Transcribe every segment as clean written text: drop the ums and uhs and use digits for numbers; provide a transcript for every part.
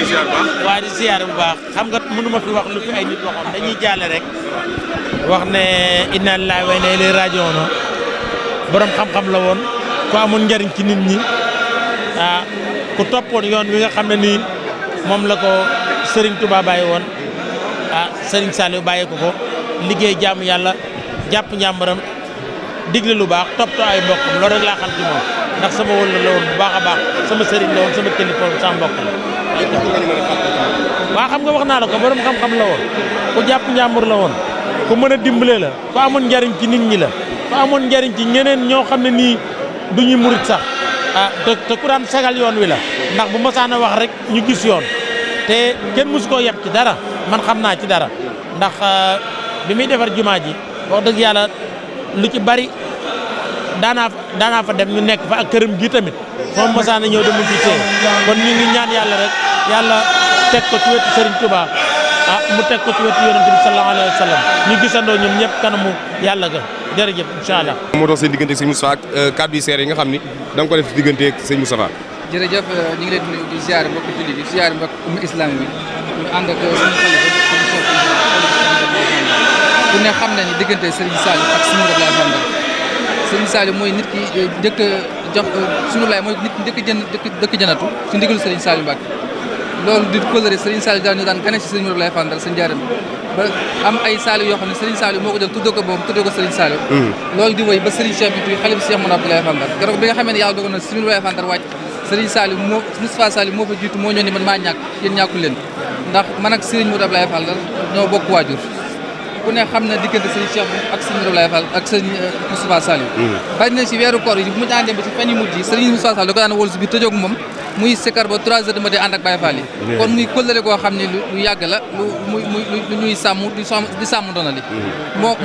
waa di ziar bu baax xam nga mënuma fi wax lu fi ay nit waxoon dañuy jaale rek wax ne inna lillahi wa inna ilayhi raji'un borom xam-xam la woon ku amoon njariñ ci nit ñi ku toppoon yoon wi nga xam ne nii moom la ko Serigne Touba bàyyi woon Serigne Saliou bàyyi ko liggéey jaamu yàlla jàpp njàmbaram digle lu baax toppatoo ay mbokkam loolu rek laa xam ci moom ndax sama wëla la woon bu baax a baax sama Serigne la woon sama kilifa woon sama mbokk la. waaw xam nga wax naa la ko borom xam-xam la woon ku jàpp njàmbur la woon ku mën a dimbale la ku amoon njariñ ci nit ñi la ku amoon njariñ ci ñeneen ñoo xam ne nii du ñuy murit sax te ku daan sagal yoon wi la ndax bu mosaan a wax rek ñu gis yoon te kenn mosu koo yeb ci dara man xam naa ci dara ndax bi muy defar jumaa ji wax dëgg yàlla lu ci bari daanaa fa dem ñu nekk fa ak këram gi tamit moom mosaan a ñëw dem ci tee kon ñu ngi ñaan yàlla rek yàlla teg ko ci wetu Serigne Touba mu teg ko ci wetu yonent bi sallallahu alayhi wa sallam ñu gisandoo ñun ñëpp kanamu yàlla ga jërëjëf incha allah. moo tax seen diggante ak sëñ Moustapha ak kàddu yi seer yi nga xam ni da nga ko def diggante ak sëñ Moustapha. jërëjëf ñu ngi leen di nuyu di ziare mbokk jullit yi ziare mbokk umma islam bi ñu ànd ak suñu xalifa ku ne xam nañu diggante Serigne Saliou ak suñu Abdoulaye Fall Serigne Saliou mooy nit ki njëkk a jox suñu laay mooy nit njëkk a dëkk janatu ci ndigalu Serigne Saliou Mbacke loolu di kóllëre Serigne Saliou daal ñu daan gane ci Serigne Abdoulaye Fall seen jaaram ba am ay Saliou yoo xam ne Serigne Saliou moo ko jël tuddee ko boobu tuddee ko Serigne Saliou loolu di woy ba Serigne Cheikh bi xalifa Cheikh Mouhamed Abdoulaye Fall keroog bi nga xamee ne yàlla dogal na Serigne Abdoulaye Fall wàcc Serigne Saliou Moustapha Saliou moo fa jiitu moo ñëw ni man maa ñàkk yéen ñàkkul leen ndax man ak Serigne Mouhamed Abdoulaye Fall ñoo bokk waajur ku ne xam na diggante Serigne Cheikh ak Serigne Abdoulaye Fall ak Serigne Moustapha Saliou bari na ci weeru koor yi bu mu daan dem ba ci fan yu mujj yi Serigne Moustapha Saliou da ko daan wóolu si biir tëjoog moom muy sikar ba 3 heures de matin ànd ak Baye Fall yi kon muy kóllëre koo xam ne lu yàgg la lu ñuy sàmm di sàmm ndona li moo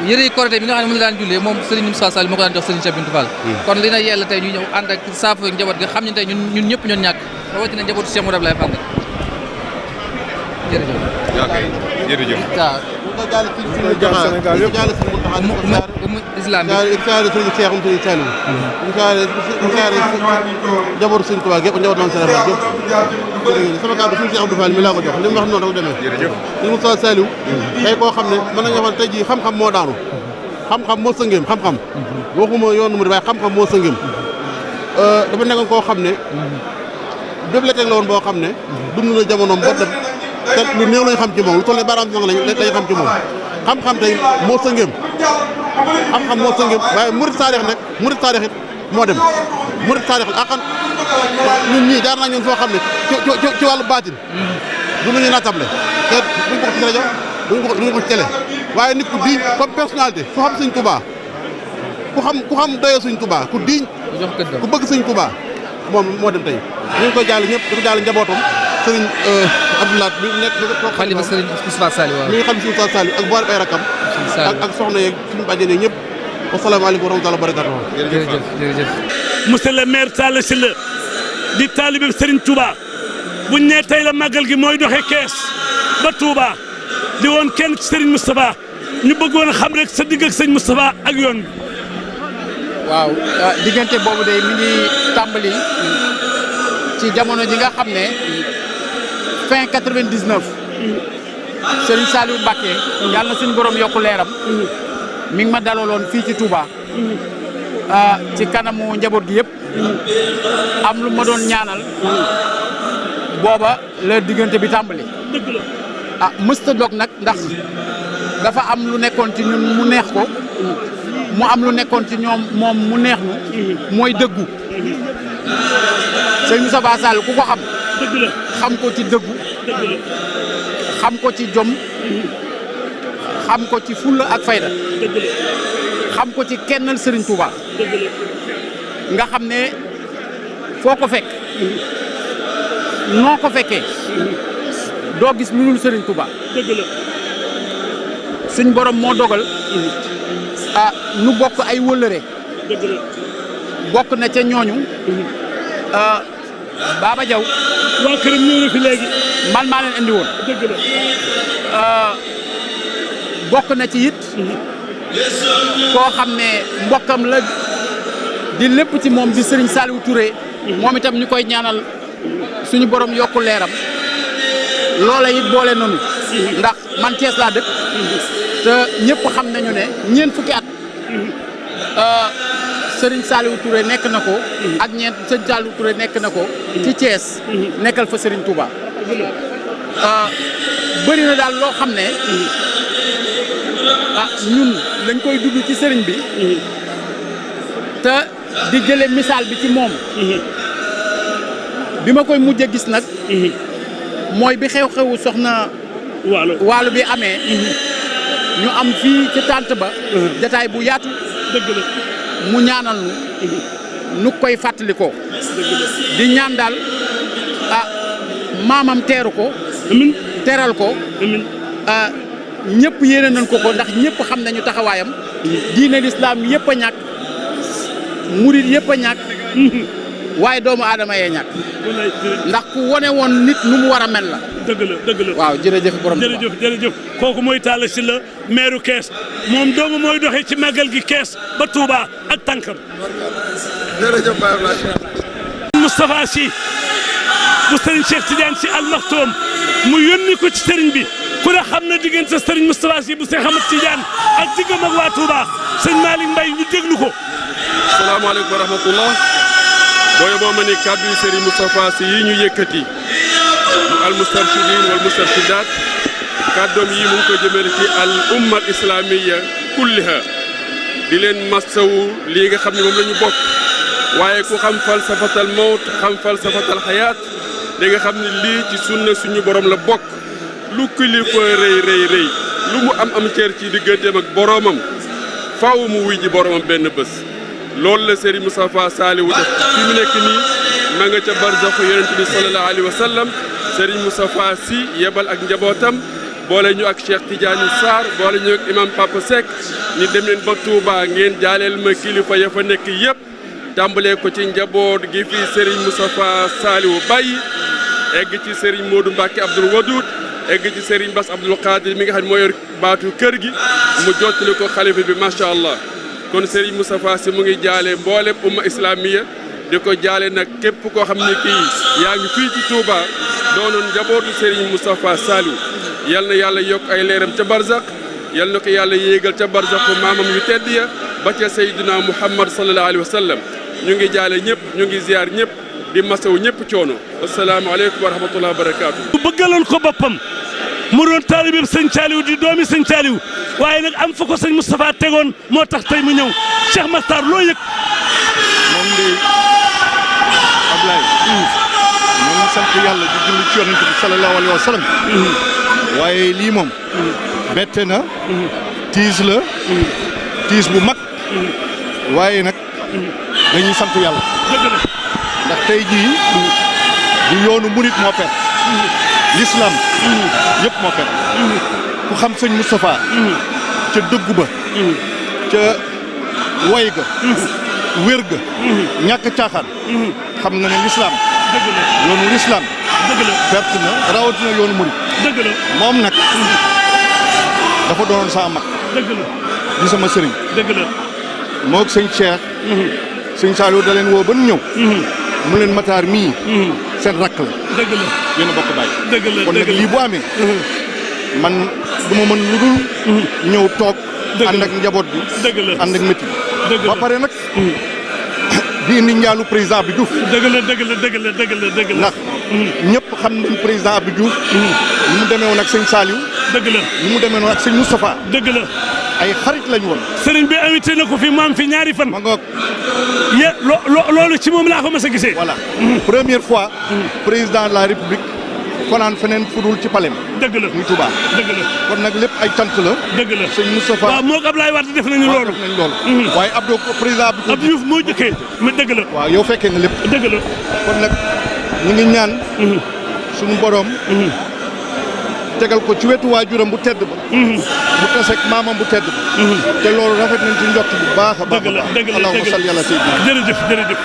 yëre korité bi nga xam ne mu la daan jullee moom Serigne Moustapha Saliou moo ko daan jox Serigne Cheikh Bintou Fall kon li na yella tey ñu ñëw ànd ak saafo njaboot gi xam ne tey ñun ñëpp ñoon ñàkk rawatina njabootu Cheikh Mouhamed Abdoulaye Fall jërëjëf. nga jàll ci suñu Sénégal yëpp jàll suñu islam bi isaare suñu Seexum suñu Saliou isaare njabootu suñu Tuubaa yëpp njabootu Maam Sénégal yëpp sama kàddu suñu Seex Abdou Fall mi laa ko jox li mu wax noonu rek demee suñu Moustapha Saliou tey koo xam ne mën nañu wax tey jii xam-xam moo daanu xam-xam moo sëngeem xam-xam waxuma yoonu mu waaye xam-xam moo sëngeem dafa nekkoon koo xam ne bibliothèque la woon boo xam ne dund na jamonoom ba dem te lu néew lañ xam ci moom lu toll ne baaraam si lañ xam ci moom xam-xam tey moo sëngeem xam-xam moo sëngeem waaye murid saadix nag murid saadix it moo dem murid saadix la axan ñun ñii jaar nañ ñun foo xam ne ci wàllu baatin du ñu naatable te duñ ko ci rajo duñ ko ci télé waaye nit ku diiñ comme personnalité ku xam Sëñ Tuubaa ku xam doyoo Sëñ Tuubaa ku diiñ ku bëgg Sëñ Tuubaa moom moo dem tey ñu ngi koy jaale ñëpp di ko jaale njabootam Serigne Abdoulaye bi nekk xalifa Serigne Moustapha Saliou waaw mi ngi xam si Moustapha Saliou ak boole ay rakam ak soxna yeeg suñu bàjjen yi ñëpp wasalaamaaleykum wa rahmatulah wa barakatuh jërëjëf monsieur le maire Talla Sylla di taalibe Serigne Touba buñ ne tey la màggal gi mooy doxee kees ba Touba di woon kenn ci Serigne Moustapha ñu bëggoon a xam rek sa digg ak sëñ Moustapha ak yoon bi waaw diggante boobu de mi ngi tàmbali ci jamono ji nga xam ne fin 99 Serigne Saliou Mbacké yàlla na suñu borom yokku leeram mi ngi ma dalaloon fii ci Touba ci kanamu njaboot gi yëpp am lu ma doon ñaanal booba la diggante bi tàmbali mësta dog nag ndax dafa am lu nekkoon ci ñun mu neex ko mu am lu nekkoon ci ñoom moom mu neex ñu mooy dëggu sëñ Moustapha Sall ku ko xam ko ci dëggu xam ko ci jom xam ko ci fulla ak fayda xam ko ci kennal Serigne Touba nga xam ne foo ko fekk noo ko fekkee doo gis lu dul Serigne Touba suñ borom moo dogal nu bokk ay wëllëre bokk na ca ñooñu Baba Diaw waa këram ñëw na fi léegi man maa leen andi woon bokk na ci it koo xam ne mbokkam la di lépp ci moom di Serigne Saliou Touré moom itam ñu koy ñaanal suñu borom yokku leeram loola it boole noonu ndax man Thiès laa dëkk te ñëpp xam nañu ne ñeent fukki at Serigne Saliou Touré nekk na ko ak Serigne Saliou Touré nekk na ko ci Thiès nekkal fa Serigne Touba bëri na daal loo xam ne ñun dañ koy dugg ci Serigne bi te di jële misaal bi ci moom bi ma koy mujj a gis nag mooy bi xew-xewu soxna waalo bi amee ñu am fii ci tànt ba jataay bu yaatu dëgg la mu ñaanal nu koy fàttalikoo di ñaan daal maamam teeru ko amiin teral ko amiin ñëpp yéene nañ ko ndax ñëpp xam nañu taxawaayam diine lislaam yëpp a ñàkk murit yëpp a ñàkk waaye doomu aadama yee ñàkk ndax ku wone woon nit nu mu war a mel la dëgg la dëgg la waaw jërëjëf borom jërëjëf kooku mooy Talla Sylla maire Kees moom doomu mooy doxee ci màggal gi Kees ba Touba ak tànkam jërëjëf Baye Moustapha Sy bu Serigne Cheikh Tidiane Sy Al Maktoum mu yónni ko ci Serigne bi ku ne xam na diggante Serigne Moustapha Sy bu Cheikh Ahmad Tidiane ak diggam ak waa Touba sëñ Malick Mbaye ñu déglu ko. salaamaaleykum wa rahmatullah booy boo ma ni kàddu yi Serigne Moustapha Sy yi ñu yëkkati mu al mustarshidin wal mustarshidat kàddoom yi mu ngi ko jëmale ci al umma al islamiyya kulliha di leen massawu lii nga xam ne moom la ñu bokk waaye ku xam falsafatal mawt xam falsafatal xayaat da nga xam ne lii ci sunna suñu borom la bokk lu kilifa rëy rëy rëy lu mu am cër ci digganteem ak boroomam faaw mu wuy ji boroomam benn bés loolu la Serigne Moustapha Saliou def fi mu nekk nii ma nga ca barzaxu yonent bi sallallahu alayhi wa sallam Serigne Moustapha Sy yebal ak njabootam boole ñu ak Cheikh Tidiane Sarr boole ñu ak imam Papa Seck ñu dem leen ba Touba ngeen jaaleel ma kilifa ya fa nekk yëpp tàmbalee ko ci njaboot gi fi Serigne Moustapha Saliou bàyyi egg ci Serigne Modou Mbacke Abdoul Wadoud egg ci Serigne Bass Abdoul Qadir mi nga xam ne moo yor baatu kër gi mu jottali ko xalifa bi macha allah kon Serigne Moustapha Sy mu ngi jaale mboolem umma islamiya di ko jaale nag képp koo xam ne kii yaa ngi fii ci Touba doonoon njabootu Serigne Moustapha Saliou yal na yàlla yokk ay leeram ca barzak yal na ko yàlla yéegal ca barzak maamam yu tedd ya ba ca Seydina Muhammad sallallahu alayhi wa sallam ñu ngi jaale ñëpp ñu ngi ziar ñëpp di masaw ñëpp coono asalaamaaleykum wa rahmatulah wa barakaatu. bu bëggaloon ko boppam mu doon taalibeem sëñ Saliou di doomi sëñ Saliou waaye nag am fa ko sëñ Moustapha tegoon moo tax tey mu ñëw Cheikh Makhtar loo yëg. moom de Ablaye. ñu ngi sant yàlla di julli ci yonent bi sallallahu alayhi wa sallam. waaye lii moom. bette na. tiis la. tiis bu mag. waaye nag dañuy sant yàlla. ndax tey jii du yoonu murit moo perte. l'islam yëpp moo perte. ku xam sëñ Moustapha. ca dëggu ba. ca woy ga. wér ga. ñàkk caaxaan. xam nga ne l'islam. yoonu l'islam. perte na rawatina yoonu murit. moom nag dafa doonoon sama mag. di sama sëriñ. moog sëñ Cheikh. sëñ Saliou da leen woo ba ñu ñëw. mu leen Matar mii. seen rakk la. yéen a bokk bàyyi. kon nag lii bu amee. man du ma mën lu dul. ñëw toog. ànd ak njaboot bi. ànd ak métti bi. ba pare nag. di indi njaalu président Abdou Diouf. ndax ñëpp xam nañ président Abdou Diouf. ni mu demee woon ak sëñ Saliou. ni mu demee woon ak sëñ Moustapha. ay xarit lañu woon. sëriñ bi invité na ko fi mu am fi ñaari fan. ma ngoog. loolu ci moom laa ko mas a gisee. voilà première fois. président de la république. fanaan feneen fudul ci palais muy Touba. kon nag lépp ay cant la. sëñ Moustapha. waaw moo ko Ablaye Wade def nañu loolu. waaye Abdou président Abdou Diouf moo jëkkee mais dëgg la. waaw yow fekkee nga lépp. kon nag ñu ngi ñaan. suñu borom. tegal ko ci wetu waajuram bu tedd ba. mu taseeg maamam bu tedd ba. te loolu rafet nañ ci njott bu baax a baax. dëgg la allahumma salli ala sayyidina. jërëjëf.